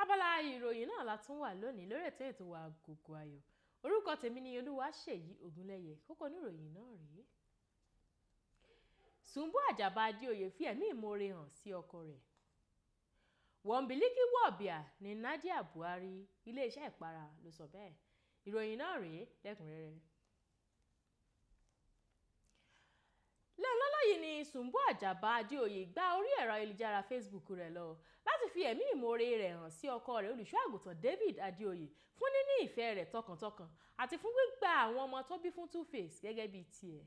Abala ìròyìn náà la tún wà lónìí lórí ètò wa Agogo Ayọ̀. Orúkọ tèmi ni Olúwaṣèyí Ògúnlẹ́yẹ. Kókó oníròyìn náà rèé. Sùnbọ̀ Àjàbá Adéoyè fi ẹ̀mí ìmoore hàn sí ọkọ rẹ̀. Wọ̀nbílíkì wọ̀bìà ní Nadia Buhari, iléeṣẹ́ ìpara ló sọ bẹ́ẹ̀. Ìròyìn náà rèé lẹ́kùnrẹ́rẹ́. Lẹ́nu yìí ni Sùnbọ̀ Àjàbá Adéoyè gba orí ẹ̀rọ ayélujára Facebook rẹ̀ lọ láti fi ẹ̀mí ìmoore rẹ̀ hàn sí ọkọ rẹ̀, olùṣọ́ àgùntàn David Adéoyè, fún níní ìfẹ́ rẹ̀ tọkàntọkàn àti fún gbígba àwọn ọmọ tó bí fún 2Face gẹ́gẹ́ bíi tiẹ̀.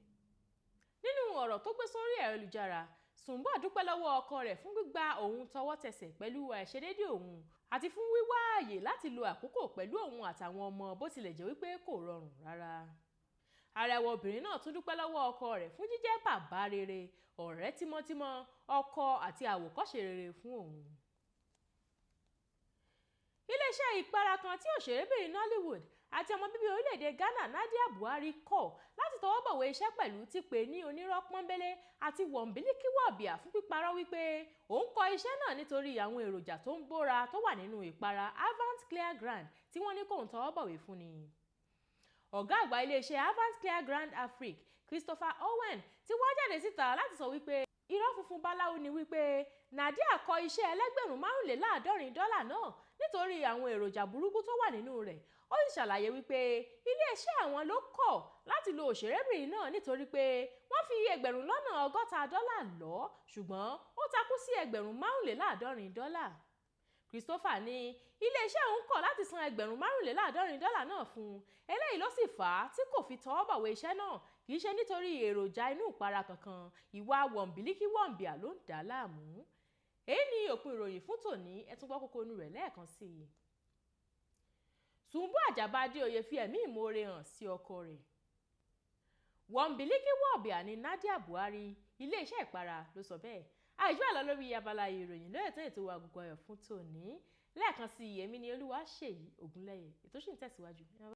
Nínú ọ̀rọ̀ tó gbé sórí ẹ̀rọ ayélujára, Sùnbọ̀ dúpẹ́ lọ́wọ́ ọkọ rẹ̀ fún gbígba òun tọwọ́ tẹsẹ̀ pẹ̀lú àìṣedéédé òun àti fún wíwá ààyè láti lo àkókò pẹ̀lú òun àtàwọn ọmọ, bó tilẹ̀ jẹ́ wípé kò rọrùn rárá. Arẹwà obìnrin náà tún dúpẹ́ lọ́wọ́ ọkọ rẹ̀ fún jíjẹ́ bàbá rere, ọ̀rẹ́ tímọ́tímọ́, ọkọ àti àwòkọ́ṣe rere fún òun. Iléeṣẹ́ ìpara kan tí òṣèrébìnrin Nollywood àti ọmọ bíbí orílẹ̀-èdè Ghana Nadia Buhari kọ̀ láti tọwọ́ bọ̀wé iṣẹ́ pẹ̀lú ti pè ní onírọ́ pọ́nbélé àti wọ̀nbílíkì wọ̀bìà fún píparọ́ wípé òun kọ iṣẹ́ náà nítorí àwọn èròjà tó ń bóra tó wà nínú ìpara Avant Clear Grand tí wọ́n ní kóun tọwọ́ bọ̀wé fún ni. Ọ̀gá àgbà iléeṣẹ́ Avant Clear Grand Afrique, Christopher Owen, ti wá jáde síta láti sọ wípé irọ́ funfun báláwo ni wípé Nadia kọ iṣẹ́ ẹlẹ́gbẹ̀rún $75 náà nítorí àwọn èròjà burúkú tó wà nínú rẹ̀. Ó sì ṣàlàyé wípé iléeṣẹ́ àwọn ló kọ̀ láti lo òṣèrébìnrin náà nítorí pé wọ́n fi ẹgbẹ̀rún lọ́nà $60 lọ̀, ṣùgbọ́n ó takú sí ẹgbẹ̀rún $75. Christopher ní iléeṣẹ́ òun kọ̀ láti san ẹgbẹ̀rún $75 náà fún un. Eléyìí ló sì fà á tí kò fi tọwọ́ bọ̀wé iṣẹ́ náà, kì í ṣe nítorí èròjà inú ìpara kankan. Ìwà wọ̀nbílíkì wọ̀nbíà ló ń dà á láàmú. Èyí ni òpin ìròyìn fún tòní. Ẹ tún gbọ́ kókó inú rẹ̀ lẹ́ẹ̀kan sí i. Sùnbọ̀ Àjàbá Adéoyè fi ẹ̀mí ìmoore hàn sí ọkọ rẹ̀. Wọ̀nbílíkì wọ̀bìà ní Nadia Buhari, iléeṣẹ́ ìpara ló sọ bẹ́ẹ̀. Àìjú àlọ́ lórí abala ìròyìn lórí ètò wa Agogo Ayọ̀ fún tòní. Lẹ́ẹ̀kan sí i, èmi ni Olúwaṣèyí Ògúnlẹ́yẹ. Ètò sì ń tẹ̀síwájú.